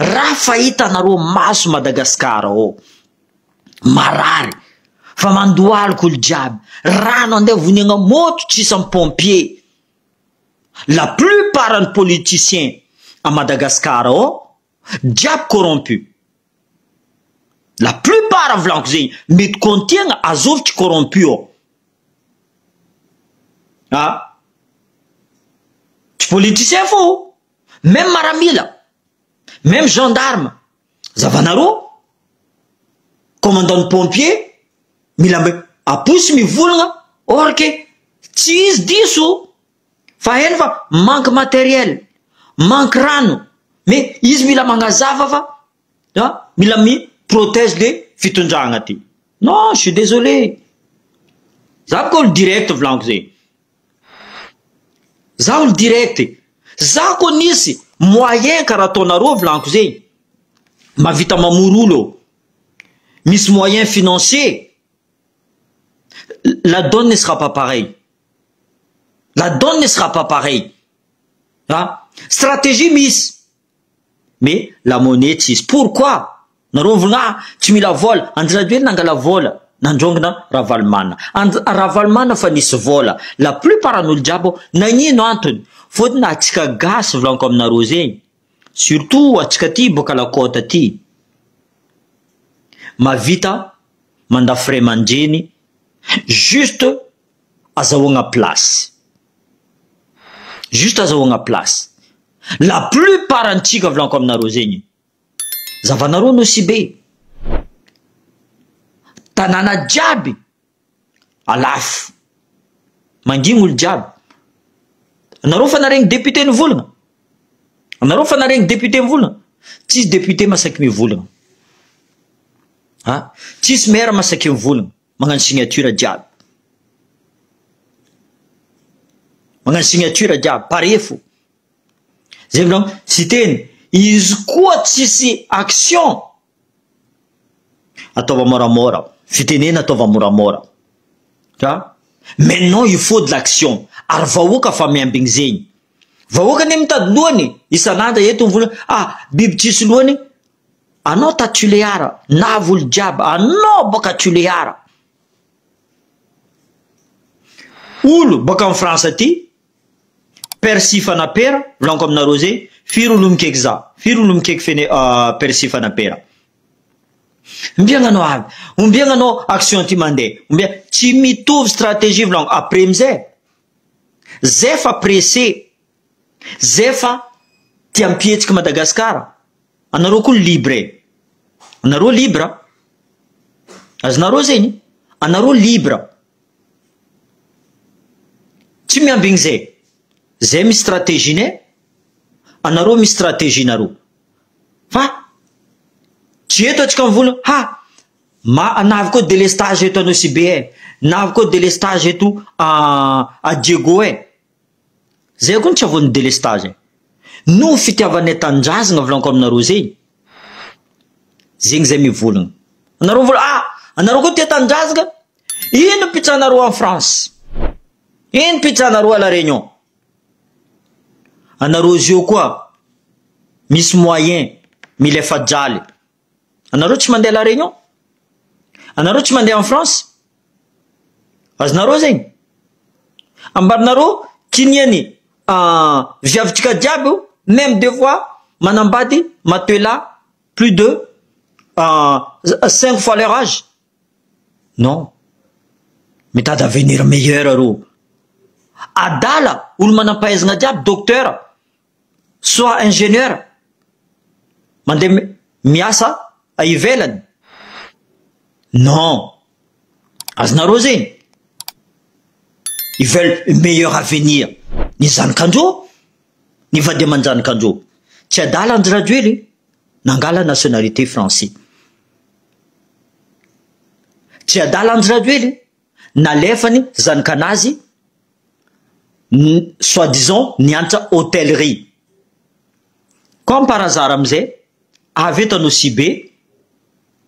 Raha fahitanareo maso Madagascar ao marary fa mandohalika olo jiaby rano andeha voniagna moto tsisy am pompier la plupart ny politicien a Madagascar ao jiaby corrompu la plupart volaniko zegny mety kontiagna azovy tsy corrompu ao a tsy politicien fô Meme maramila, meme gendarme, zavanareo commandant ny pompier mila mba aposy mivolagna or que tsy izy diso fa hainy fa manque materiel, manque rano mais izy mila magnazava fa a mila mi protege le fitondragna ty, non je suis désolé, za boka olo direct volaniko zay. Za olo direct, za ko nisy moyen karaha ataonareo volaniko zegny, mahavita mamory olo eo, misy moyen financier, la donne ne sera pas pareil, la donne ne sera pas pareil, ah stratégie misy. Mais la monnaie tsisy pourquoi nareo mivolagna ah tsy mila vola Andry Rajoelina nangala vola nandrongona Ravalomanana And Ravalomanana fa nisy vola la plupart an'olo jiaby ao nagnino antony fôtony atsika gasy volaniko aminareo zegny surtout atsika aty boaka la côte aty mavita mandafo ray aman-dreny juste azahoagna place juste azahoagna place La plupart antsika volaniko aminareo zegny, zavanareo Nosy Be, tanàna jiaby alafo, mangigny olo jiaby, anareo fa naregny député nivolagna? Anareo fa naregny député nivolagna? Tsisy député masaky mivolagna, ah tsisy maire masaky mivolagna. Magnano signature jiaby. Magnano signature jiaby, pare fo. Zay volagno, Siteny, izy koa tsisy action, ataova moramora, fitenena ataova moramora. Ka maintenant il faut de l'action, ary vahoaka fa miambigny zegny. Vahoaka anie mitady lohany isan'andro eto mivolagna, ah biby tsisy lohany, Anao ta Tulear navy olo jiaby anao baka Tulear olo baka am France aty Percy Fanapera volaniko aminareo zay firy olo mikeky za firy olo mikeky fene Percy Fanapera ombiagna anao avy ombiagna anao action ty mandeha ombia tsy mitovy stratégie volaniko après amizay zay fa pressé zay fa tia mpihetsiky Madagascar Anareo koa libre e! Anareo libre a! Azonareo zegny? Anareo libre. Tsy miambigny zay. Zay misy stratégie-nay, anareo misy stratégie-nareo. Fa tsy eto antsika mivolagna ha! Ma navy koa délestage eto Anosibe e! Navy koa délestage eto a Diego e! Zay koa ny tsy avoan'ny délestage e! Noho fitiavanay tanindrazagna volaniko aminareo zegny, zegny zay mivolagna. Anareo mivolagna ah! Anareo koa tia tanindrazagna, ino mpitsanareo en France? Ino mpitsanareo à la Réunion? Anareo zio koa misy moyen milefa jaly. Anareo tsy mandeha la Réunion? Anareo tsy mandeha en France? Azonareo zegny? Ambarinareo kiniany viavitsika jiaby io même des fois manambady matelas plus de cinq fois leur âge? Non, mitady avenir meilleur reo. Adala olo manampahaizana jiaby docteur. soit ingénieur mandeha miasa ivelany non azonareo zegny ils veulent une meilleur avenir ny zanakandreo ny vady aman-janakandreo tsy adala Andry Rajoely nangala nationalité français tsy adala Andry Rajoely nalefany zanakanazy soit disant nianatra hotellerie comme par hasard amizay avy eto Anosibe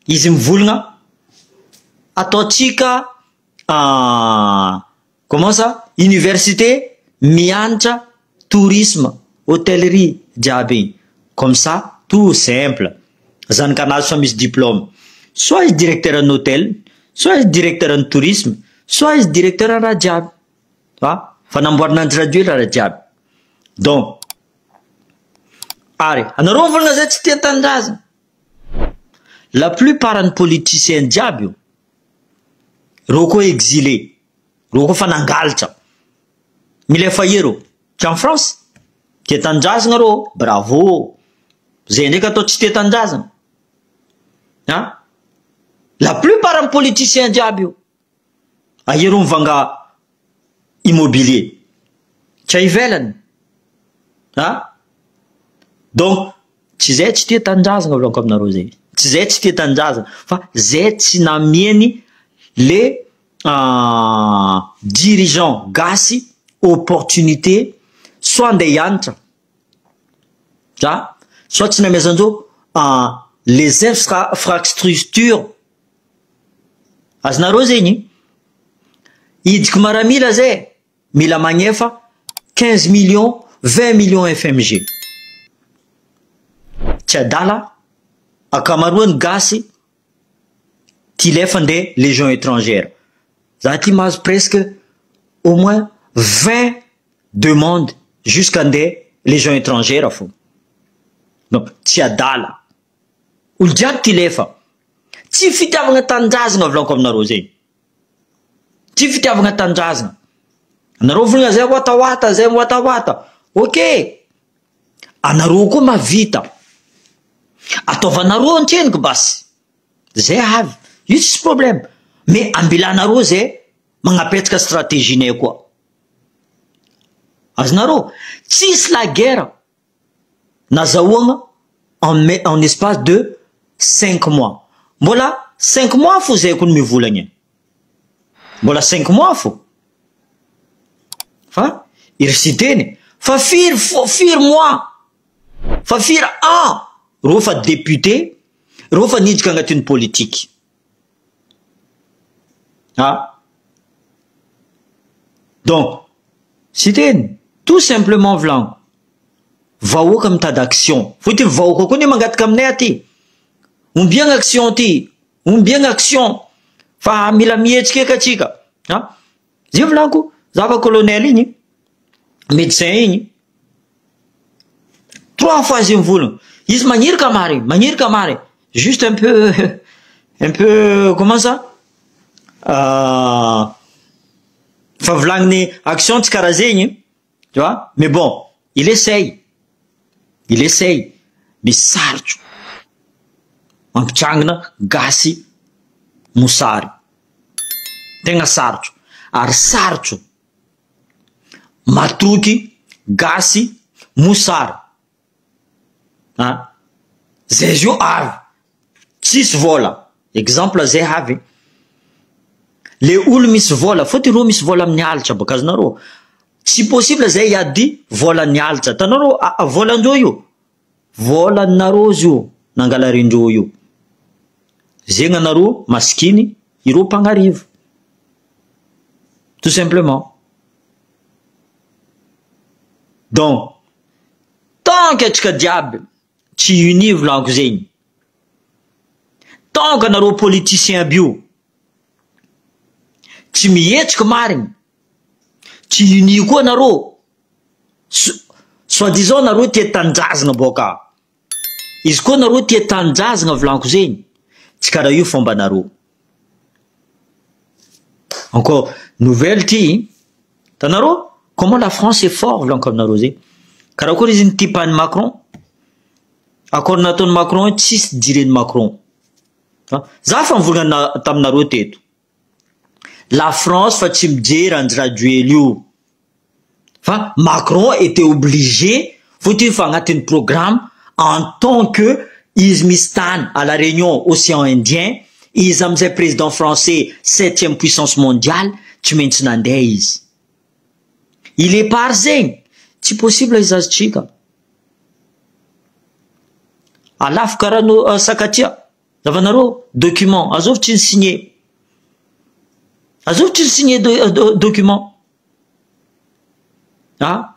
izy mivolagna ataontsika comment ça université mianatra tourisme hotellerie jiaby igny comme ça. Tout simple. Zanakanazy fa misy diplôme. Soit izy directeur ny hôtel, soit izy directeur ny tourisme, soit izy directeur raha jiaby. A fanamboarana Andry Rajoelina raha jiaby. Donc ary anareo mivolagna zay tsy tia tanindrazana. La plupart ny politicien jiaby io, reo koa exilé, reo koa fa nangalatra. Milefa ero, tsy en France. Tia tanindrazana reo, bravo. Zay ndraiky atao tsy tia tanindrazana. A la plupart ny politicien jiaby io. Aero mivanga immobilier. Tsy ivelany. A donc tsy zay tsy tia tanindrazana volaniko aminareo zay. Tsy zay tsy tia tanindrazana fa zay tsy namieny le dirigeant gasy opportunité, soit andeha hianatra a, soit tsy namiazandreo les infrastructures azonareo zegny. Idiky maramila zay mila magnefa 15 millions, 20 millions FMG. Tsy adala akamaroany gasy ty lefa andeha légion étrangère. Za ty mahazo presque au moins 20 demandes jusqu'andeha légion étrangère fo. Donc tsy adala olo jiaby ty lefa. Tsy fitiavagna tanindrazana volaniko aminareo zegny, tsy fitiavagna tanindrazana. Anareo volagna zay watawata, zay watawata, ok, anareo koa mavita ataovanareo antreniky basy zay avy io, tsisy problème, mais ambilanareo zay magnapetraka stratégie-nay koa azonareo. Tsisy la guerre nazahoagna en espace de 5 mois. Mbola 5 mois fo zay ko ny mivolagna, mbola 5 mois fo. Fa iry fa firy fo, firy mois fa, firy an reo fa député reo fa nidika agnatin'ny politiky ah. Donc sy teny tout simplement volaniko, vahoaka mitady action fotiny, vahoaka koa ny mangataka aminay aty: ombiagna action ty, ombiagna action, fa mila mihetsika eka atsika a. Zay volaniko, zava colonel igny, médecin igny, trois fois zay mivolagna izy, magnirika marigny, magnirika marigny, juste un peu, un peu comment ça, fa volagniny action tsy karaha zegny, tu vois. Mais bon, il essaye, il essaye, mais sarotro mampitrangana gasy mosary, tegna sarotro, ary sarotro matoky gasy mosary a. Zay izy io avy tsisy vola, exemple zay avy le olo misy vola fôtony reo misy vola amin'ny alitra baka azonareo. Tsy possible zay hiady vola ny alitra tanareo, volandreo io, volanareo izy io nangalarindreo io, zegny anareo masikiny ireo mpagnarivo, tout simplement. Donc tant que atsika jiaby tsy uni, volaniko zegny, tant que anareo politicien aby io tsy mihetsiky marigny, tsy uni koa anareo, soi disant nareo tia tanindrazana boka izy koa, nareo tia tanindrazana, volaniko zegny, tsy karaha io fombanareo. Encore nouvelle ty tanareo, comment la France est fort, volaniko aminareo zegny, karaha izy ny type-any Macron, accord nataony Macron tsisy jireny Macron. Za fa mivolagna taminareo teto, la France fa tsy mijery Andry Rajoely io, fa Macron était obligé fotiny fa agnatin'ny programme en tant que izy misy tany à la Réunion, océan Indien izy amizay, président français, septième puissance mondiale, tsy maintsy nandeha izy. Il est par zegny tsy possible izy azotsika alafo karaha no sakatia zavanareo document azovy tsy ny signé, azovy tsy ny signé document ah.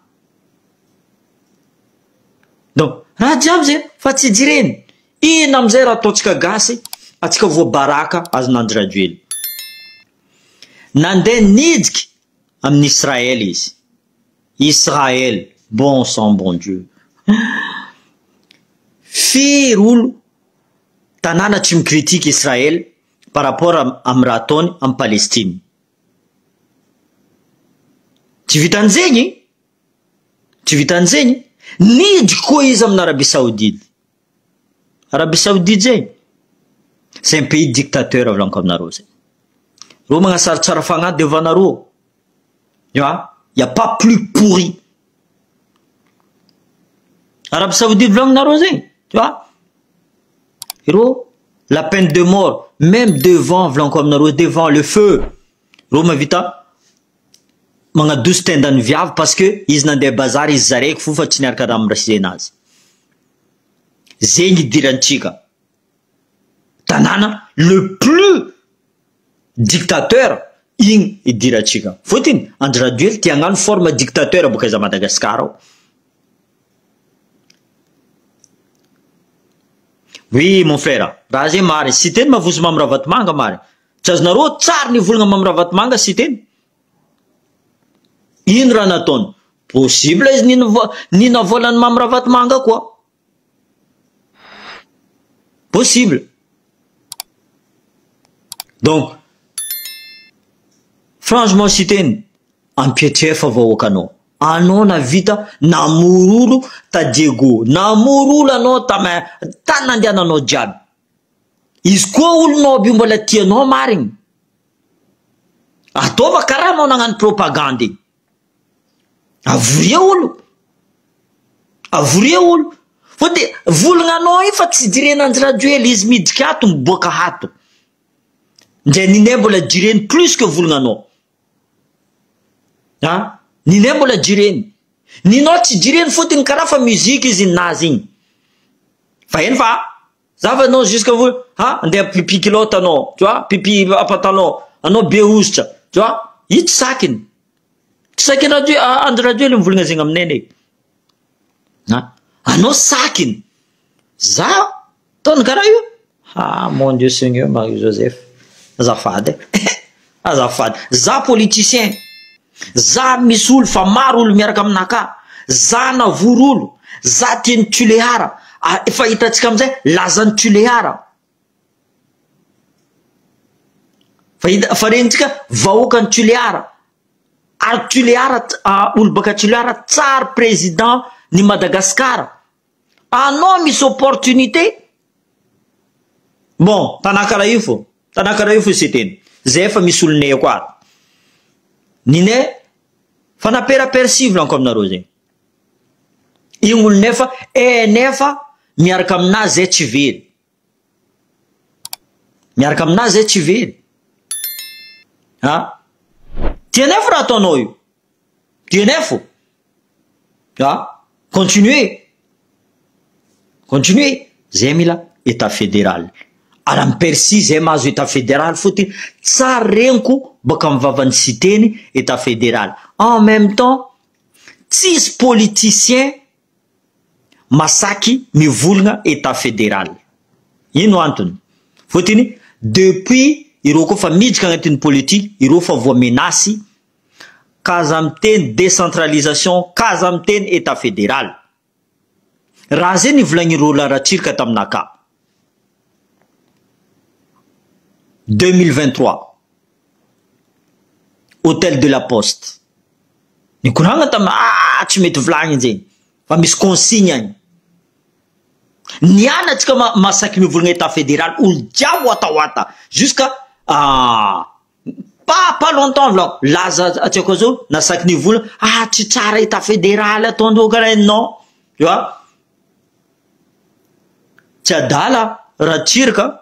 Donc raha jiaby zay. Fa tsy jereny. Inona amin'izay raha ataontsika gasy, atsika voabaraka azon'Andry Rajoelina. Nandeha nidiky amin'i Israël izy. Israël, bon sang bon Dieu. Firy olo tanàna tsy mi-critique Israël par rapport amin'ny raha ataony amin'i Palestine. Tsy vitan'izegny, tsy vitan'izegny, nidriky koa izy amin'i Arabie Saoudite. Arabie Saoudite zegny, c'est un pays dictateur volaniko aminareo zay. Reo magnasarotsara fagnahy devant nareo, ya, y a pas plus pourri. Arabie Saoudite volagninareo zegny, tu vois, ireo la peine de mort même devant volaniko aminareo devant le feu, reo mahavita magnadoso tendan'ny viavy parce que izy nandeha bazary izy zaraiky fo fa tsy niaraka raha amirasenazy. Zegny idirantsika tanàna le plus dictateur igny idirantsika. Fôtony Andry Rajoely te hagnano forme dictateur bôka aiza Madagascar ao. Oui mon frère, raha zay marigny, Siteny mavozo Mamy Ravatomanga marigny. Tsy azonareo tsary nivolagna Mamy Ravatomanga Siteny? Ino raha nataony? Possible izy nino nino volan'i Mamy Ravatomanga koa. Possible. Donc franchement Siteny ampietrefa vahoakanao. Anao navita namory olo ta Diego, namory olo anao tama tany nandehananao jiaby. Izy koa olonao aby io mbola tianao marigny. Ataova karaha anao nagnano propagande igny. Avoria olo, avoria olo. Fa de volagnanao io fa tsy jiren'Andry Rajoely izy miditra ato miboaka ato. Ndre ninay mbola jireny plus que volagnanao. Ah, ninay mbola jireny. Ninao tsy jireny fotony karaha fa musique izy ninazy igny. Fa eny fa za fa anao jusque vo ha andeha pipi culotte anao, tu vois, pipi pantalon, anao be hositra, tu vois, io tsy sakiny. Tsy saky radio Andry Rajoelina mivolagna zegny aminay anie. A anao sakiny. Za ataony karaha io. Ah mon Dieu Seigneur Marie Joseph. Azafady e. Azafady. Za politicien. Za misy olo fa maro olo miaraka aminakahy. Za navory olo. Za tian'i Tuléar. Efa hitantsika amizay lazan'i Tuléar. Fa hita fa renitsika vahoakan'i Tuléar ary Tuléar olo baka Tuléar tsary président ny Madagascar anao misy opportunité bon tanà karaha io fô tanà karaha io fô siteny zay efa misy olonay koa ato ninay fa naperapersy volaniko aminareo zegny igny olonay fa eh nefa miaraka aminazy zay tsy very Miaraka aminazy zay tsy very. Ah! Tianay fo raha ataonao io. Tianay fo. Ah! Continuer. Continuer. Zay mila état fédéral. Ary amy Persie zay mahazo état fédéral fotony tsary reniko baka amy vavan'ny Siteny état fédéral. En même temps tsisy politicien Masaky mivolagna etat federal. Ino antony? Fotony depuis ireo koa fa miditra agnatin'ny politique ireo fa voa menace k'aza miteny décentralisation k'aza miteny etat federal. Raha zay nivolagn'i Roland Ratsiraka taminakahy 2023 Hotel de la poste. Nikoragna tam ah tsy mety volagny zegny fa misy consigne agny. Niany atsika ma masaky mivolagna etat federal olo jiaby watawata jusqu'à pas pas longtemps volako laza atsika zao nasaky nivolagna ah tsy tsara etat federal ataondreo karaha ino non tu vois tsy adala ratsiraka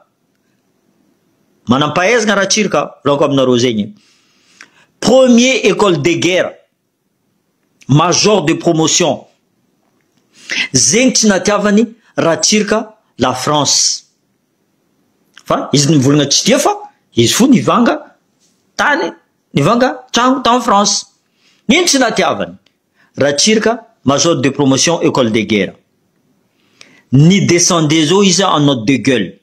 Manampahaizana Ratsiraka laoko aminareo zegny. Premier école de guerre, major de promotion. Zegny tsy natiavany Ratsiraka la France. Fa izy nivolagna tsy tia fa izy fo nivanga tany, nivanga tragno tany France. Ino tsy natiavany Ratsiraka major de promotion école de guerre. Ni descende zao izy en note de gueule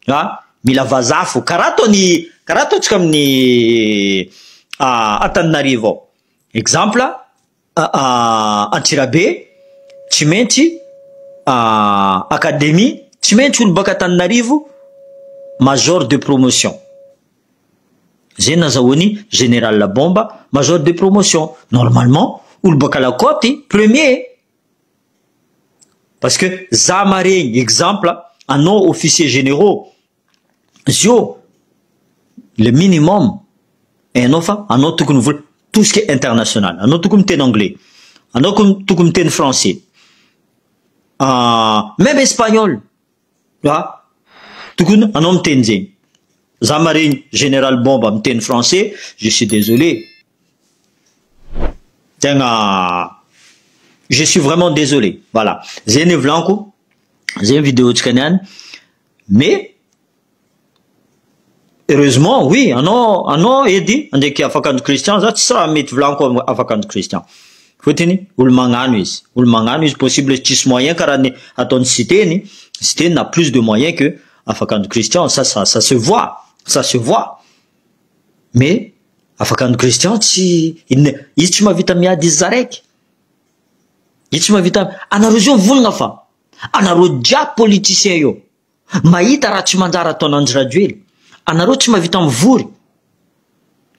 a! Mila vazaha fo karaha ataony karaha ataontsika amin'ny Antananarivo ao exemple Antsirabe tsy maintsy académie tsy maintsy olo baka Antananarivo major de promotion zay nazahoany général Bomba major de promotion normalement olo baka la côte premier. Parce que za maregny exemple anao officier généraux zio le minimum hainao fa anao tokony vola tout ce qui est international anao tokony miteny anglais anao tokony miteny français même espagnol a tokony anao miteny zegny za maregny général bomba miteny français je suis désolé Tegna je suis vraiment désolé voilà zay ny volaniko zay ny vidéo tsika niany mais heureusement oui anao anao edy ndraiky afakandro Christian za tsisy raha mety volaniko afakandro Christian fotony olo magnano izy olo magnano izy possible tsisy moyen karaha ny ataony Siteny Siteny n'a plus de moyen que afakandro Christian ça ça ça se voit ça se voit mais Afaka ny Christian tsy inona izy tsy mahavita miady izy zaraiky izy tsy mahavita anareo zio mivolagna fa anareo jiaby politicien io mahita raha tsy manjary ataon' Andry Rajoely anareo tsy mahavita mivory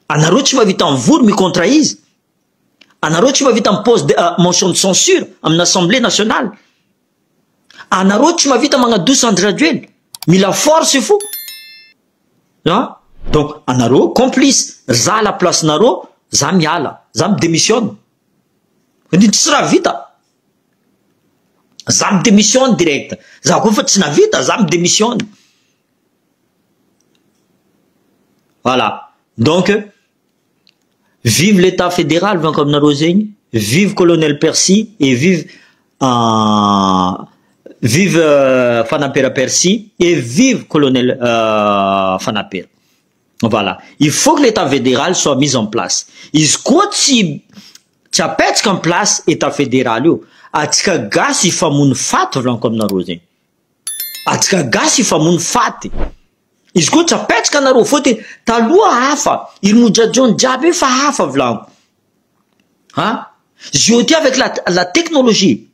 anareo tsy mahavita mivory mi contre izy anareo tsy mahavita mi pose de motion de censure amin'ny assemblée nationale anareo tsy mahavita magnadosa Andry Rajoely mila force fo A! Donc anareo complice, za à la place nareo za miala, za mi demissionne, ny tsisy raha vita, za mi demissionne direct, za koa efa tsy navita za mi demissionne, voilà donc Vive l'etat federal vanko aminareo zegny, vive colonel Percy et vive vive Fanampera Percy et vive colonel Fanampera. Voilà, il faut que l'etat federal soit mis en place. Izy koa tsy tsy apetsaka en place etat federal io, atsika gasy hifamono faty volaniko aminareo zegny. Atsika gasy hifamono faty. Izy koa tsy apetraka anareo fôtony taloha hafa iry mojajon jiaby io fa hafa volagno a zio ty avec la la technologie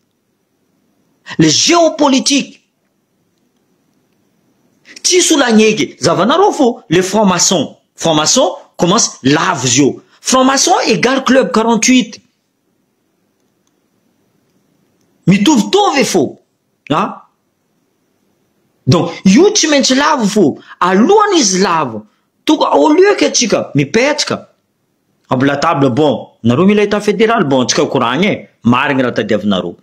le géopolitique tsisy olo agneky zavanareo fô le franc maçon franc maçon commence lavo zio franc maçon egal club 48 mitovitovy fô a Donc io tsy maintsy lavo fô alohany izy lavo tonga au lieu que atsika mipetraka amby la table bon nareo mila etat federal bon antsika koragna e marigny raha tadiavinareo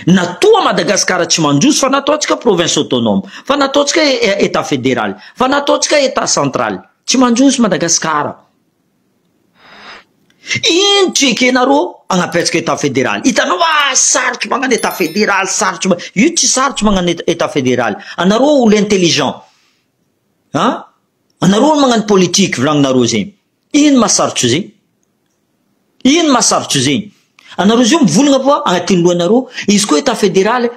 natoa Madagascar tsy mandroso fa nataontsika province autonome fa nataontsika etat federal fa nataontsika etat central tsy mandroso Madagascar Ino tsy ekenareo agnapetraka etat federal? Hitanao ah sarotro magnano etat federal, sarotro ma- io tsy sarotro magnano etat federal, anareo olo intelligent an, anareo olo magnano politique volagninareo zegny, ino mahasarotro zegny? Ino mahasarotro zegny? Anareo zio mivolagna fa agnatin'ny lohanareo izy koa etat federal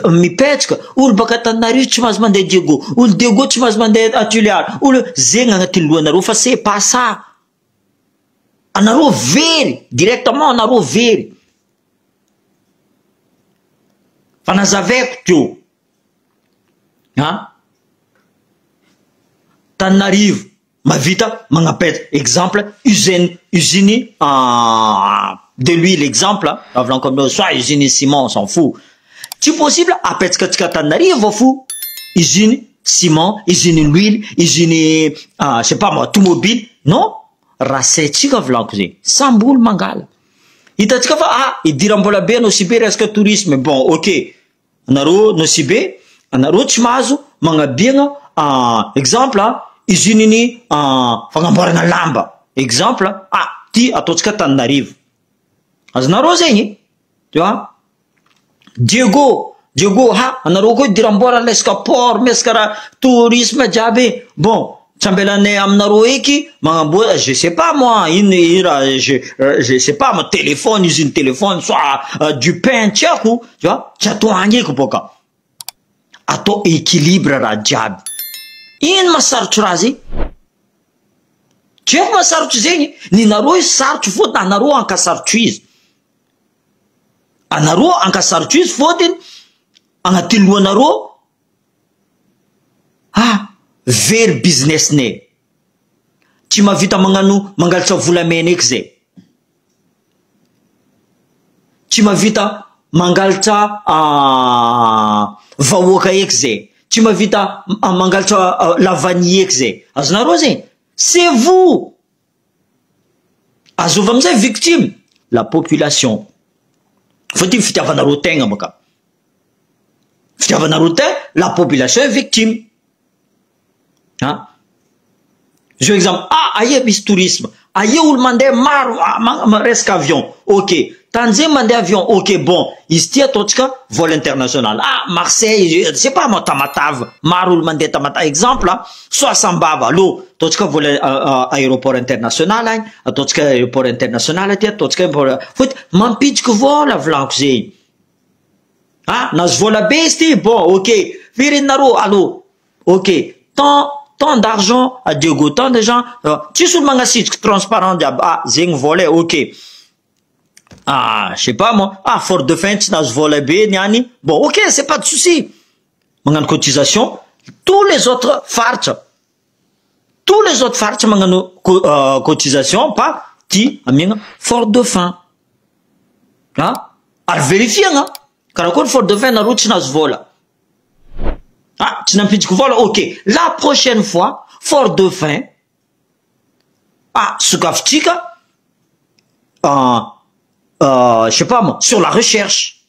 mipetraka olo baka Antananarivo tsy mahazo mandeha Diego, olo Diego tsy mahazo mandeha Tuléar, olo zegny agnatin'ny lohanareo fa c'est pas ça. Anareo very directement anareo very fa nazavaiko teo an Tananarivo mavita magnapetra exemple usine usine de l'huile exemple raha volaniko aminao soit usine ciment on s'en fout tsy possible apetsaka antsika Antananarivo fo usine ciment usine l'huile usine sais pas moi tomobile non Raha saintsika volaniko zegny, samby olo mangala. Hitantsika fa ah idiram-bola be Nosy Be resaka tourisme, bon ok, anareo Nosy Be, anareo tsy mahazo magnabiagna exemple usine ny fagnamboarana lamba, exemple ah ty ataontsika Antananarivo, azonareo zegny tu vois. Diego, Diego ha anareo koa idiram-bola resaka port, resaka raha tourisme jiaby, bon Tsy ambelanay aminareo eky magnamboa je sais pas moi ino ino raha je je sais pas moi téléphone usine téléphone soit du pain tsy haiko tu vois tsy atao agny eky boka atao équilibre raha jiaby ino mahasarotro raha zay tsy haiko mahasarotro zegny ninareo izy sarotro fôtony anareo ankasarotro izy anareo ankasarotro izy fôtony agnatin'ny lohanareo Ah! Very business nay. Tsy mahavita magnano mangalatra volamena eky zay. Tsy mahavita mangalatra vahoaka eky zay. Tsy mahavita mangalatra la vanille eky zay. Azonareo zegny? C'est vous! Azovy amizay victime? La population. Fa ty fitiavanareo tegna baka. Fitiavana rotin, la population est victime. Ah. Zao exemple, ah aia misy tourisme, aia olo mandeha maro ah, resaka avion, ok, tany zegny mandeha avion, ok bon, izy ty ataontsika vol international, ah Marseille, je sais pas moi Tamatave, maro olo mandeha Tamatave, exemple ah, soit Sambava, allo, ataontsika vol aéroport international agny, ataontsika aéroport international aty, ataontsika aéroport, fôtony mampidiky vôla volaniko zegny. Ah nahazo vola be izy ty bon ok firy nareo allo ok tant tant d'argent à Diego tant de gens tsisy olo magnasitriky transparent jiaby ah zegny vola e ok ah je sais pas moi ah fort dauphin tsy nahazo vola be niany bon ok c'est pas de souci magnano cotisation tous les autres faritra tous les autres faritra magnano cotisation pa ty amiagna fort dauphin ah ary verifiagna karakory fort dauphin nareo tsy nahazo vola ah tsy nampidriky vola ok la prochaine fois fort dauphin ah sokafotsika je sais pas moi sur la recherche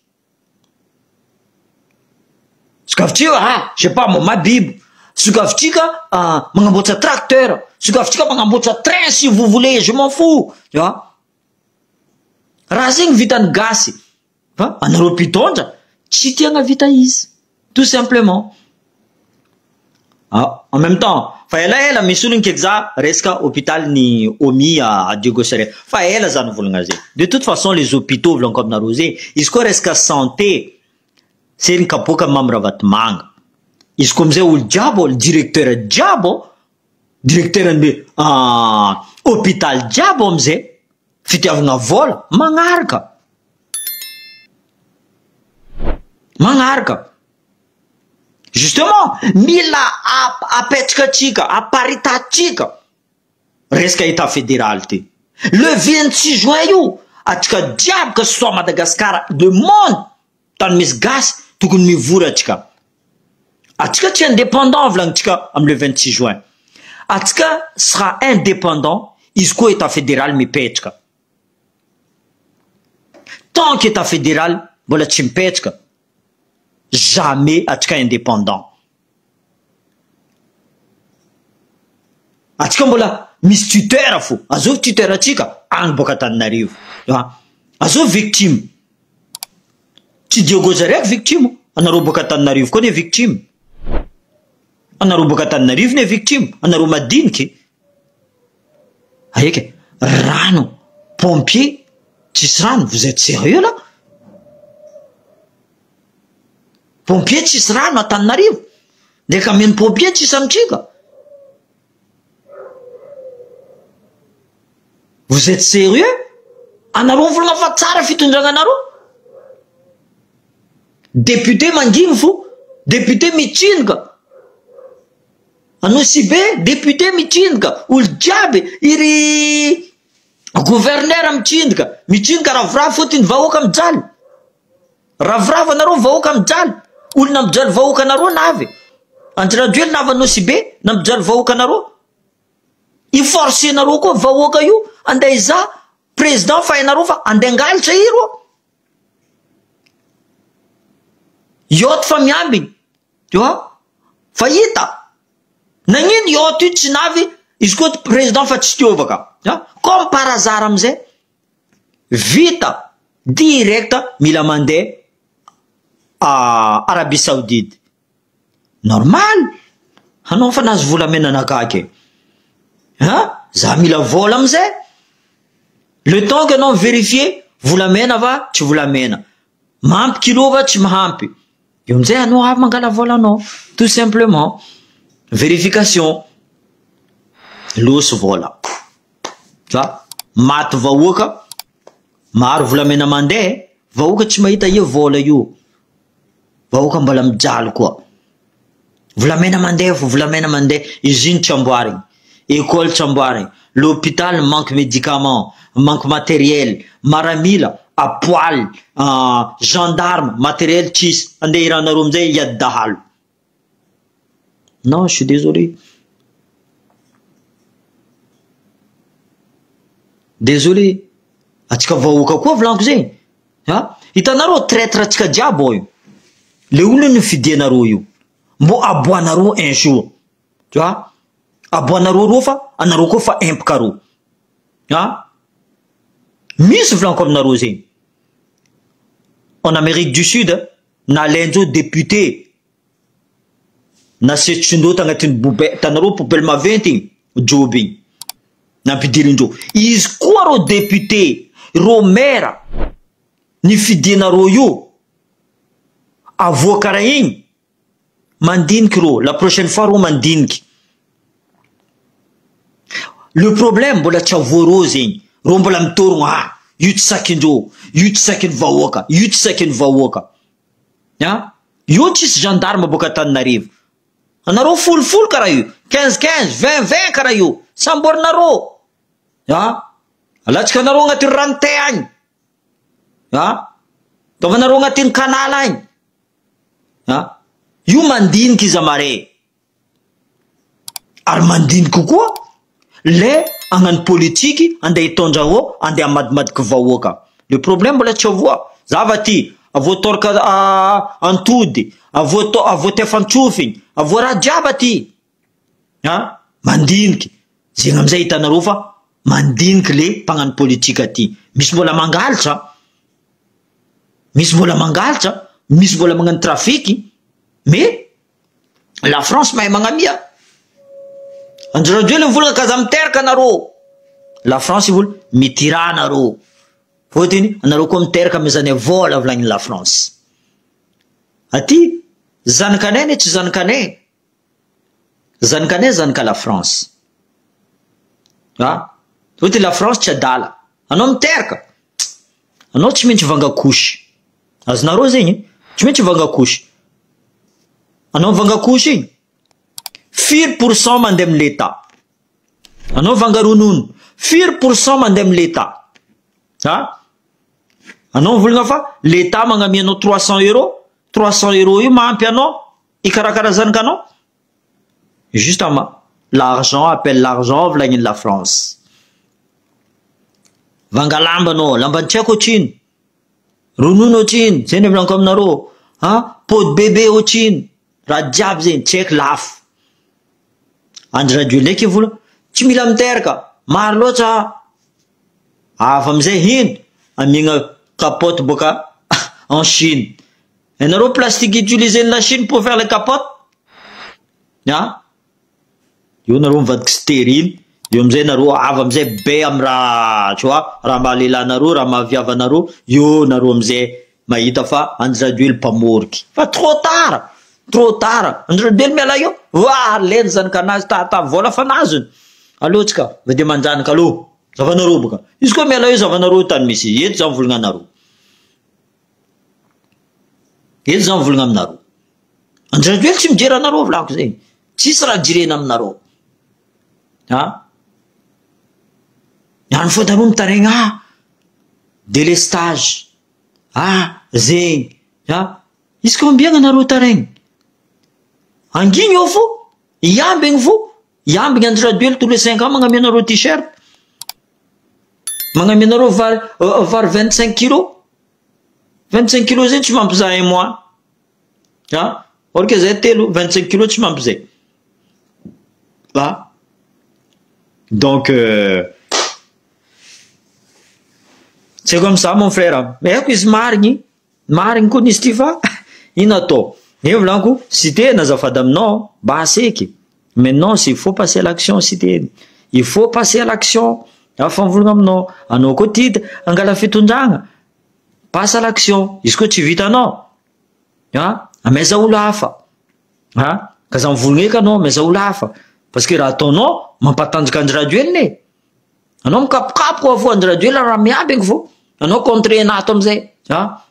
Sokafotsika ah je sais pas moi mabibo sokafotsika magnamboatra tracteur sokafotsika magnamboatra train si vous voulez je m'en fous tu vois raha zegny vitan'ny gasy fa anareo mpitondra tsy tiagna vita izy tout simplement ah en même temps fa elaela misy olo nikeky za resaka hôpital ny OMI à Diego Suarez fa ela za nivolagna zay de toute façon les hôpitaux volaniko aminareo zay izy koa resaka santé Sery kapoaka Mamy Ravatomanga. Izy koa amizay olo jiaby ao, directeur jiaby ao, directeur ny hôpital jiaby ao amizay, fitiavagna vôla magnaraka, magnaraka. Justement mila apetraka atsika, aparitatsika resaka etat fédéral ty. Le 26 juin io atsika jiaby que ce soit Madagascar, le monde. Tany misy gasy tokony mivory atsika. Atsika tsy indépendant volagnitsika am le 26 juin. Atsika sera indépendant izy koa etat fédéral mipetraka. Tant que etat fédéral mbola tsy mipetraka jamais atsika indépendant. Atsika mbola misy tuteur fo, azovy tuteur atsika agny boaka Antananarivo. Azovy victime. Tsy Diogo Zareko victime, anareo boaka Antananarivo koa ne victime. Anareo boaka Antananarivo ne victime, anareo madiniky. Aeky rano pompier tsisy rano, vous êtes sérieux là? Pompier tsisy rano Antananarivo, ndraiky ameno pompier tsisy amintsika. Vous êtes sérieux? Anareo mivolagna fa tsara fitondragna anareo? Député mangigny fo, député mitsinoka. Anosibe député mitsinoka, olo jiaby iry gouverneur mitsinoka, mitsinoka ravoravo fôtony vahoaka mijaly. Ravoravo anareo vahoaka mijaly, olo nampijaly vahoaka anareo navy. Andry Rajoelina avy Anosibe nampijaly vahoaka anareo. I forcer-nareo koa vahoaka io andeha hizaha président fa hainareo fa andeha hangalatra i rô. Yacht fa miambigny tu vois fa hita nagnino yacht io tsy navy izy koa président fa tsy teo baka a comme par hasard amizay vita direct mila mandeha Arabie Saoudite normal anao fa nahazo volamena anakahy ke. An! Za mila vola amizay! Le temps que anao mi-verifier volamena va tsy volamena, mahampy kilo va tsy mahampy, eo amizay anao avy mangala volanao, tout simplement, verification, losy vola, fa maty vahoaka, maro volamena mandeha, vahoaka tsy mahita io vola io. Vahoaka mbola mijaly koa. Volamena mandeha fo, volamena mandeha, usine tsy amboarigny, école tsy amboarigny, l'hôpital manque médicament, manque matériel, maramila à poil, gendarme matériel tsisy, andeha hiranareo amizay hiady dahalo. Non je suis désolé. Désolé, atsika vahoaka koa volaniko zegny. A! Hitanareo traitre antsika jiaby ao io, le olona nofidianareo io, mbô aboanareo un jour, tu vois, aboanareo reo fa anareo koa fa empaka reo, a! Misy volaniko aminareo zegny, en Amerique du Sud nalaindreo député Nasesitsindreo tagnatin'ny poubelle, hitanareo poubelle maventy igny, joby igny, nampidirindreo. Izy koa rô député, rô maire nifidianareo io, avoa karaha igny, mandiniky rô, la prochaine fois rô mandiniky. Le problème mbola tsy avoa rô zegny, rô mbola mitorogno ah io tsy sakindreo, io tsy sakin'ny vahoaka, io tsy sakin'ny vahoaka. A! Io tsisy gendarme boaka Antananarivo. Anareo folofolo karaha io, quinze quinze, vingt vingt karaha io, samborinareo. A! Alatsika anareo agnatin'ny rano te agny. A! Ataovanareo agnatin'ny canal agny. A! Io mandiniky izy amare. Ary mandiniky koa le hagnano politiky andeha hitondra ô andeha hamadimadiky vahoaka. Le problème mbola tsy avoa. Zava ty, avoa toraka antody, avoa to- avoa tefan-tsofigny, avoa raha jiaby aty. A! Mandiniky, zegny amizay hitanareo fa mandiniky le mpagnano politika aty. Misy mbola mangalatra, misy mbola mangalatra, misy mbola magnano trafic, mais La France mahay magnamia. Andry Rajoelina mivolagna k'aza miteraka anareo. La France mivolagna mitiraha anareo. Fôtony anareo koa miteraka amezanay vôla volagnin'i la France. Aty zanakanay anie tsy zanakanay. Zanakanay zanaka la France. A! Fôtony la France tsy adala. Anao miteraka, anao tsy maintsy vanga couche. Azonareo zegny? Tsy maintsy vanga couche. Anao mivanga couche igny, firy pour cent mandeha amin'ny l'Etat? Anao mivanga ronono, firy pour cent mandeha amin'ny l'Etat? A! Anao mivolagna fa l'Etat magnamia anao trois cent euros, trois cent euros io mahampy anao hikarakara zanakanao? Juste ama l'argent appelle l'argent volagnin'i la France. Vanga lamba anao, lamba tsy haiko otrino. Ronono otrino, zay ny volaniko aminareo a, pot de bebe otrino, raha jiaby zegny tsy haiko lafo. Andry Rajoelina ndraiky vola tsy mila miteraka, maro loatra hafa amizay hino amiagna capote boaka en Chine. Hainareo plastique utilisé la Chine pour faire les capotes? A? Eo nareo mivadiky stérile, eo amizay nareo avy amizay be amy raha tu vois, raha maha lehilahy anareo, raha maha viavy anareo, eo nareo amizay mahita fa Andry Rajoely mpamoriky. Fa trop tard, trop tard, Andry Rajoely miala eo, voa leny zanakanazy tata vola fa nazony. Aleo tsika va de manjanaka aloha, zavanareo boka. Izy koa miala eo zavanareo tany misy izy, eto za mivolagna anareo. Eto za mivolagna aminareo. Andry Rajoely tsy mijery anareo volako zegny. Tsisy raha jerena aminareo. A! Any fô nareo mitaregna ah! Délestage, ah zegny, ah! Izy combien anareo taregny? Angigny eo fo, hiambigny fo, hiambigny Andry Rajoely tous les cinq ans magnamia anareo t-shirt, magnamia anareo vary vary 25 kilos, 25 kilos zegny tsy mampizaha un mois. Ah, or que zay telo, 25 kilos tsy mampy zay. Ah. Donc euh, c'est comme ça mon frère. Mais haiko izy marigny, marigny koa nisy ty fa ino atao? Io volaniko, Siteny azafady aminao, basy eky. Maintenant, il faut passer à l'action Siteny. Il faut passer à l'action. Afa mivolagna aminao, anao koa ty angala fitondragna, passe à l'action. Izy koa tsy vitanao, a amaiza olo hafa, a ka za mivolagna eky anao amaiza olo hafa, parce que raha ataonao mampatanjaka Andry Rajoelina e. Anao mikapokapoka fo Andry Rajoelina raha miambigny fo, anao contre anato amizay, a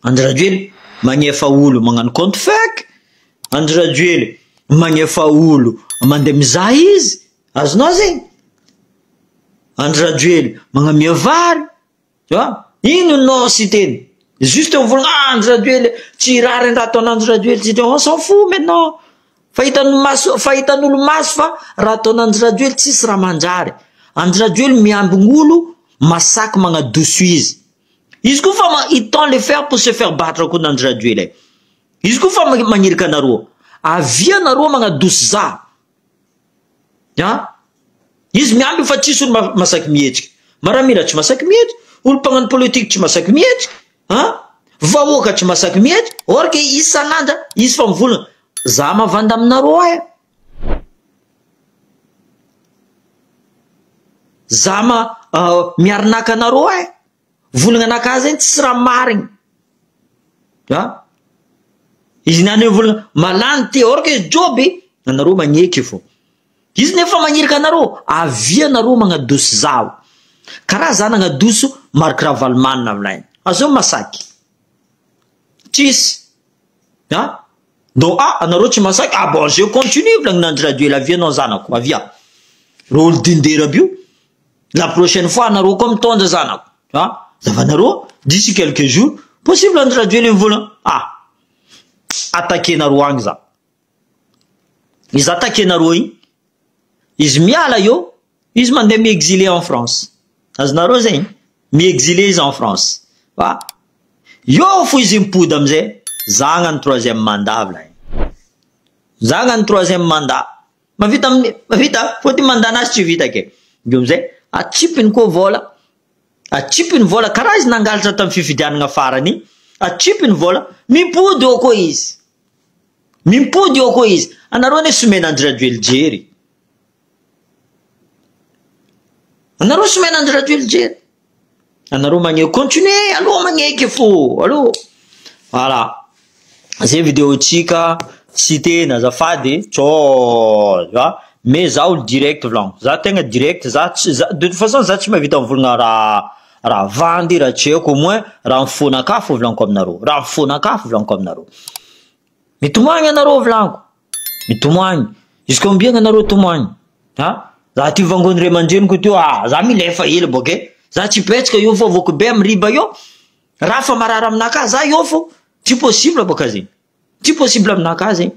Andry Rajoelina magnefa olo magnano compte fake, Andry Rajoelina magnefa olo mandeha mizaha izy, azonao zegny? Andry Rajoelina magnamia vary, tu vois? Ino no sy teny? Juste mivolagna ah Andry Rajoelina tsy rariny raha ataon'Andry Rajoelina, tsy on s'en fout maintenant. Fahitan'ny maso, fahitan'olo maso fa raha ataon'Andry Rajoelina tsisy raha manjary. Andry Rajoelina miambin'olo masaky magnadoso izy. Izy koa fa il tend le fer pour se faire battre koa n'Andry Rajoelina. Izy koa fa magnirika anareo. Avia anareo magnadoso za. A? Izy miamby fa tsisy olo masaky mihetsiky. Maramila tsy masaky mihetsiky, olo mpagnano politique tsy masaky mihetsiky, a? Vahoaka tsy masaky mihetsiky, or que isan'andra izy fa mivolagna za mavanda aminareo e. Za ma miarinaka anareo e. Volagna anakahy zegny tsisy raha marigny. A? Izy niany mivolagna malany ty or que izy joby anareo magneky fô. Izy nefa magnirika anareo, avia anareo magnadoso zaho. Karaha za nagnadoso Marc Ravalomanana aminay. Azao masaky. Tsisy. A? Donc ah anareo tsy masaky, ah bon je continue volagnin'Andry Rajoelina, avia anao zanako, avia. Reo olo dindera aby io, la prochaine fois anareo koa mitondra zanako. Ah, zavanareo d'ici quelques jours, possible Andry Rajoelina mivolagna, ah attaquer-nareo agny za. Izy attaquer-nareo igny, izy miala eo, izy mandeha mi-exiler en France. Azonareo zegny? Mi-exiler izy en France. Fa eo fo izy mipody amizay, za hagnano troisième mandat volagny. Za hagnano troisième mandat. Mavita mavita fôtony mandat nazy tsy vita ke. Eo amizay atsipiny koa vola, atsipiny vola karaha izy nangalatra tamin'ny fifidianana farany, atsipiny vola, mipody eo koa izy. Mipody eo koa izy. Anareo anie somena Andry Rajoelina jery. Anareo somena Andry Rajoelina jery. Anareo magneky continuer aloha magneky fo aloha. Voilà. Zay vidéo tsika tsy tena azafady tsô a mais za olo direct volagno. Za tegna direct za tsy za de toute façon za tsy mahavita mivolagna raha raha vandy raha tsy haiko au moins raha mifonaka fo volaniko aminareo. Raha mifonaka fo volaniko aminareo. Mitomoagny anareo volaniko. Mitomoagny. Jusqu'à ombiagna anareo tomoagny? Ha? Za ty vangony ray aman-dreniko teo ah za milefa hely boka e. Za tsy hipetraka eo fô voky be amy riba eo. Raha fa marary aminakahy za eo fô. Tsy possible boka zegny. Tsy possible aminakahy zegny.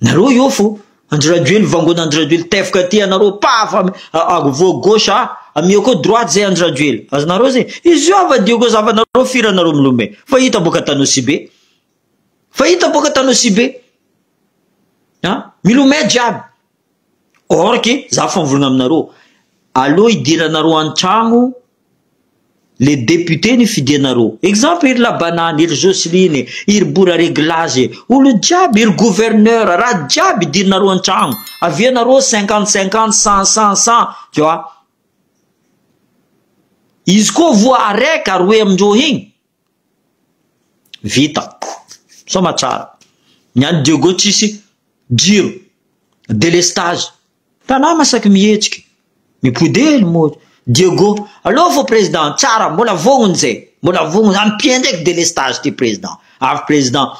Nareo eo fô. Andry Rajoely vangony Andry Rajoely tefaka aty anareo paf voa gauche ah amia koa droite zay Andry Rajoely. Azonareo zegny. Izy io avadio koa zavanareo firy anareo milomay. Fa hita boka Tanosy be. Fa hita boka Tanosy be. Ah milomay jiaby. Or que za fa mivolagna aminareo aloha hidiranareo an-tragno le député ny fidianareo. Exemple iry Labanany, iry Jocelyne, iry Bora Réglage, olo jiaby, iry gouverneur, raha jiaby idirinareo an-tragno. Avianareo 50 50 100 100 100, tu vois. Izy koa voa araiky aroe amindreo igny. Vita. Soma tsara. Niany Diego tsisy jiro, délestage. Tanà masaky mihetsiky. Mipody hely moa Diego. Allo fô président, tsara mbola vognony zay. Mbola vognony ampia ndraiky délestage ty président. Avy président.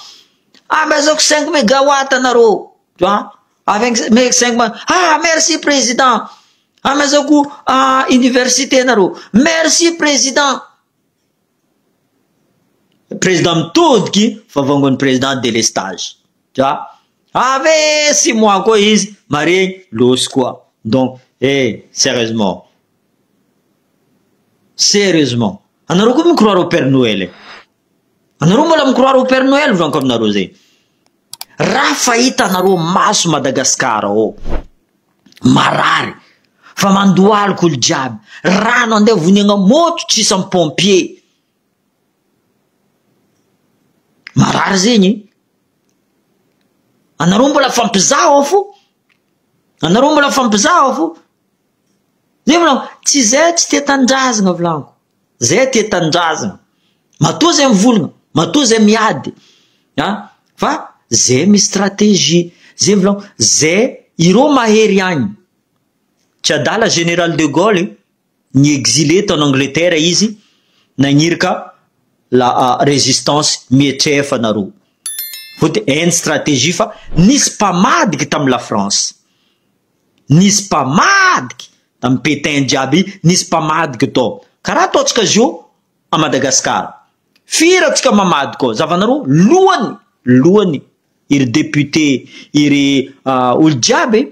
Ah mazako 5 mégawatt anareo. Tu vois? Avec 5 Ah merci président. Ah mazako ah université anareo. Merci président. Président mitodiky fa vangony président délestage. Tu vois? Ave 6 mois koa izy maregny losy koa. Donc, eh, sérieusement. Sérieusement. Anareo koa microire au Père Noël. Anareo mbola microire au Père Noël volaniko aminareo zay. Raha fahita anareo maso Madagasikara ao. Marary. Fa mandoaliko olo jiaby. Rano andeha voniagna moto tsisy amy pompier. Marary zegny. Anareo mbola fampizaha ao fo. Anareo mbola mifampizaha fo. Zay volaniko, tsy zay tsy tia tanindrazana volaniko, zay tia tanindrazana. Matoa zay mivolagna, matoa zay miady a, fa zay misy stratégie, zay volaniko, zay ireo mahery agny, tsy adala général de Gaulle ni-exilé tao Angleterre izy, nagniraka la résistance mietrefa anareo, fôtony hainy stratégie fa nisy mpamadiky tamy la France. Nisy mpamadiky tamy Pétain jiaby nisy mpamadiky tao karaha ataontsika zio a Madagascar firy atsika mamadiky ao zavanareo lohany lohany iry député iry olo jiaby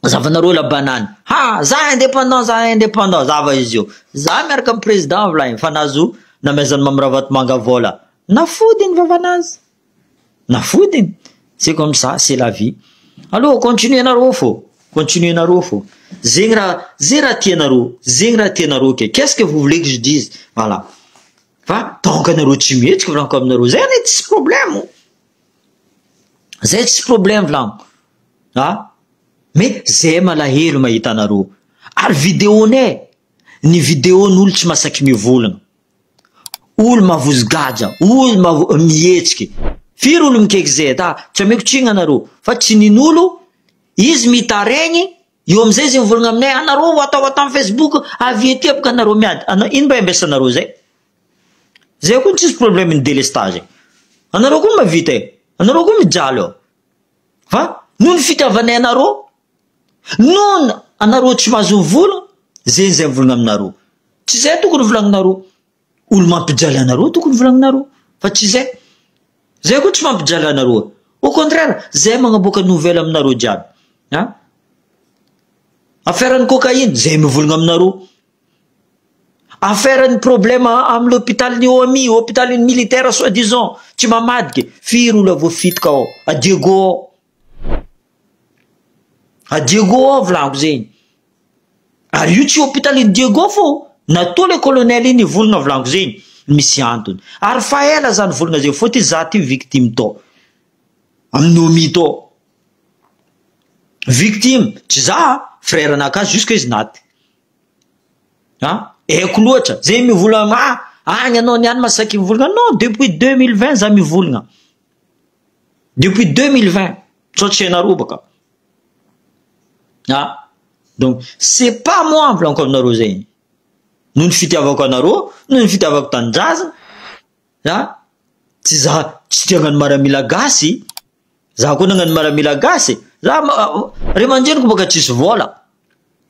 zavanareo la banane ha za indépendant za indépendant zava izy io za miaraka amy président volagny fa nahazo namezany Mamy Ravatomanga vola nafodiny vavanazy nafodiny. C'est comme ça, c'est la vie. Allo continue anareo fô, continue anareo fô, zegny raha zay raha tianareo, zegny raha tianareo ke, qu'est-ce que vous voulez que je dise? Voilà, fa tant que anareo tsy mihetsika volaniko aminareo zay anie tsisy problème, zay tsisy problème volaniko a, mais zay malahelo mahita anareo, ary vidéo-nay, ny vidéo-n'olo tsy masaky mivolagna, olo mavozo gadra, olo mavo- mihetsiky, firy olo mikaiky zay ta, tsy ameko tsigny anareo, fa tsy nin'olo izy mitaregny eo amizay izy mivolagna aminay anareo atao amy Facebook avy aty bôka anareo miady, ana ino mba iambesanareo zay? Zay koa tsisy problème ny délestage, anareo koa mahavita e, anareo koa mijaly ao, fa noho ny fitiavanay anareo, noho anareo tsy mahazo mivolagna, zegny zay mivolagna aminareo, tsy zay tokony volagninareo, olo mampijaly anareo tokony volagninareo, fa tsy zay, zay koa tsy mampijaly anareo, au contraire zay magnaboaka nouvelle aminareo jiaby, a affaire ny cocaïne zay mivolagna aminareo, affaire ny problème amy l'hôpital ny OMI, hôpital militaire soi disant tsy mamadiky, firy olo voafitika ao, a Diego ao, a Diego ao volaniko zegny, ary io tsy hôpital ny Diego fô natao le colonel iny nivolagna volaniko zegny, misy antony, ary fa ela zany volagna zay fôtony za ty victime tao, amin'ny OMI tao, victime tsy za frère anakahy jusque izy naty, a haiko loatra zay mivolagna ah agny anao niany masaky mivolagna non depuis 2020 za mivolagna, depuis 2020 sao tsy hainareo baka, a donc c'est pas moi volaniko aminareo zegny, noho ny fitiavako anareo, noho ny fitiavako tanindrazana, a tsy za tsy tia hagnano maramila gasy, za koa nagnano maramila gasy, za ray aman-dreniko bôka tsisy vôla,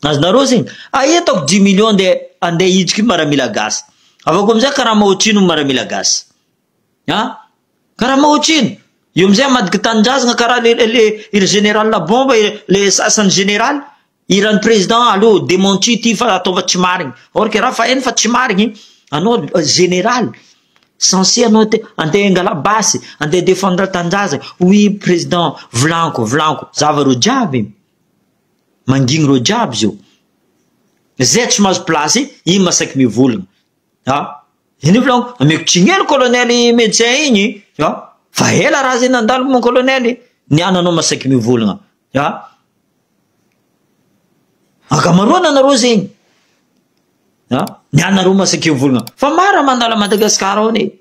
azonareo zegny, aetako 10 millions andeha andeha hidriky maramila gasy, avako amizay karaha mahotrino maramila gasy, a karaha mahotrino, eo amizay amadiky tanindrazana karaha le le iry général bomba le sasany général irany président allo démenti ty fa ataova tsy marigny, or que raha fa hainy fa tsy marigny, anao général censé anao te andeha angala basy andeha défendre tanindrazana, oui président volaniko volaniko, zava reo jiaby mangigny reo jiaby zio, zay tsy mahazo place iny masaky mivolagna, a iny volaniko ameko tsinely colonel médecin igny a fa ela raha zay nandalo mon colonel niany anao masaky mivolagna a ankamaroana anareo zegny a nianareo masaky mivolagna fa maro mandalo a Madagasikara ao ane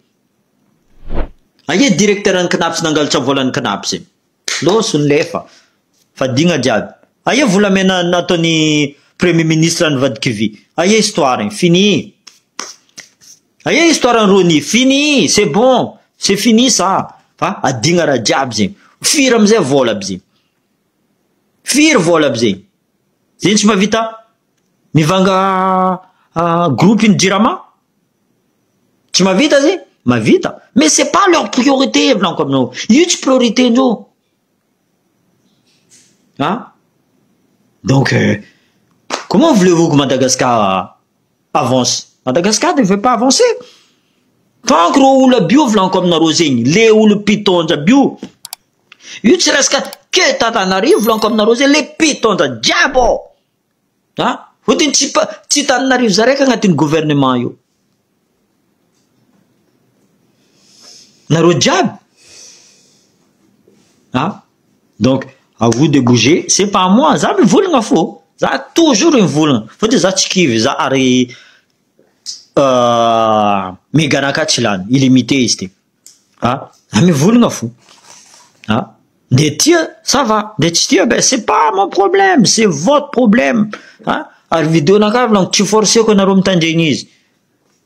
aia directeur ny CNaPS nangalatra volan'ny CNaPS loso ny lefa fadigna jiaby aia volamena nataony premier ministre nivadiky vy aia histoire igny fini aia histoire ny Rony fini, c'est bon, c'est fini ça fa adigna raha jiaby zegny firy amizay vola aby zegny firy vola aby zegny zegny tsy mahavita mivanga groupe iny Jirama tsy mahavita zegny mahavita mais c'est pas leur priorité volaniko aminao io tsy priorité ndreo ah donc comment voulez-vous que Madagascar avance? Madagascar ne veut pas avancer tant que reo olo aby io volaniko aminareo zegny le olo mpitondra aby io io tsy resaka ke Tananarivo volaniko aminareo zegny le mpitondra jiaby ao ah fotony tsy tsy Tananarivo za raiky agnatin'ny gouvernement io nareo jiaby ah donc. À vous de bouger, c'est pas moi, za mivolagna fô, za toujours mivolagna, fôtony za tsy kivy za ary méga-naka tsy lany, illimité izy ty, ah za mivolagna fo, ah nde tia ça va, nde tsy tia ben c'est pas mon problème, c'est votre problème, ah ary vidéo-naka volaniko tsy forceko anareo mitandregny izy,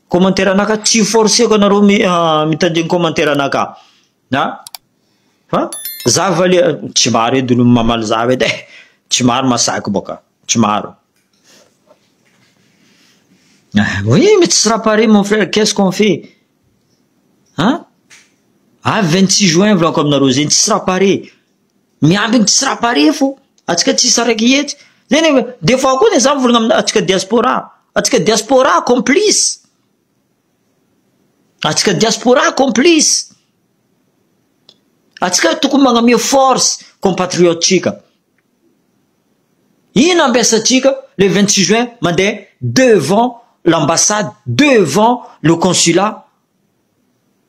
commentaire anaka tsy forceko anareo mitandregny commentaire anaka, ah fa za valia tsy maro edy olo mamaly za edy e, tsy maro masaky boka, tsy maro. Oui, mais tu seras paré, mon frère, qu'est-ce qu'on fait? Hein? Ah, 26 juin volaniko aminareo zegny tsy sera paré, miambigny tsy sera paré fo, atsika tsisy araiky hetsy, zay des fois koa ne za mivolagna amina atsika diaspora, atsika diaspora complice, atsika diaspora complice, atsika tokony magnamia force compatriote-tsika. Ino ampiasatsika le 26 juin mandeha devant l'ambassade, devant le consulat,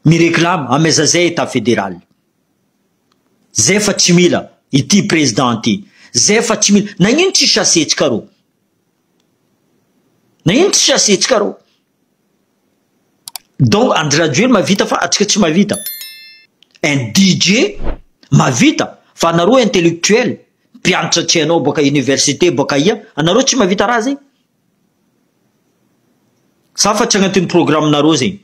miréclame ameza zay état fédéral. Zay fa tsy mila ity président ty, zay fa tsy mila, nagnino tsy chassetsika rô? Nagnino tsy chassetsika rô? Donc Andry Rajoely mavita fa atsika tsy mavita. Un DJ mavita fa anareo intellectuel mpianatra tsy hainao boaka université boaka ia, anareo tsy mavita raha zegny. Sa fa tsy agnatin'ny programme-nareo zegny.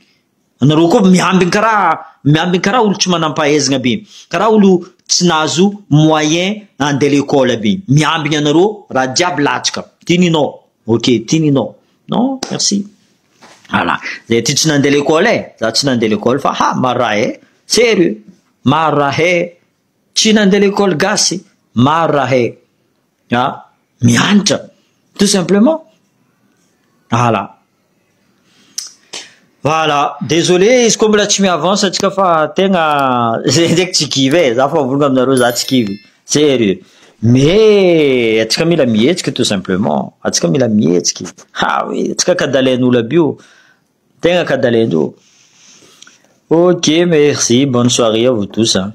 Anareo koa miambiny karaha miambiny karaha olo tsy manam-pahaizana be, karaha olo tsy nahazo moyen andeha l'école aby. Miambiny anareo raha jiaby latsaka. Ty ninao, ok, ty ninao. Non, merci. Voilà. Zay ty tsy nandeha l'école e, za tsy nandeha l'école fa ha maro raha e, sérieux, maro raha e, tsy nandeha l'école gasy, maro raha e. Ah, mianatra, tout simplement. Voilà. Voilà, désolé izy koa mbola tsy miavance atsika fa tegna zay ndraiky tsy kivy e, za fa mivolagna aminareo za tsy kivy, sérieux. Mais atsika mila mihetsiky tout simplement, atsika mila mihetsiky. Ha oui, atsika kadalain'olo aby io, tegna kadalaindreo. Ok, merci, bonne soirée à vous tous. Hein.